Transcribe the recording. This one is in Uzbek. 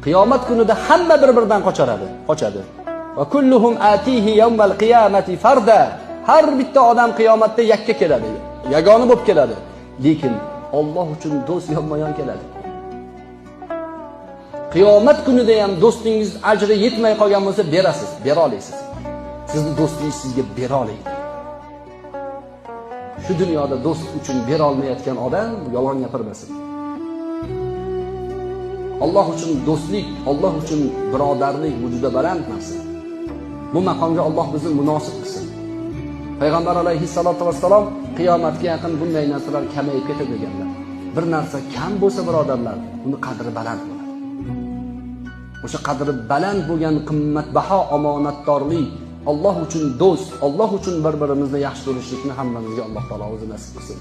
Qiyomat kunida hamma bir-biridan qochadi. Va kulluhum atihi yawmal qiyamati farda. Har bitta odam qiyomatda yakka keladi, yagona bo'lib keladi. Lekin Alloh uchun do'st yonma-yon keladi. Qiyomat kunida ham do'stingiz ajri yetmay qolgan bo'lsa berasiz, bera olasiz. Sizni do'stingiz sizga bera oladi. Shu dunyoda do'st uchun bera olmayotgan odam yolg'on gapirmasin. Alloh uchun do'stlik, Alloh uchun birodarlik bu juda baland narsa. Bu maqomga Alloh bizni munosib qilsin. Payg'ambar alayhissalatu vassalom qiyomatga yaqin bunday narsalar kamayib ketadi deganlar. Bir narsa kam bo'lsa birodarlar, uni qadri baland bo'ladi. O'sha qadri baland bo'lgan qimmatbaho omonatdorlik, Alloh uchun do'st, Alloh uchun bir-birimizni yaxshi ko'rishlikni hammamizga Alloh taolo o'zi nasib qilsin.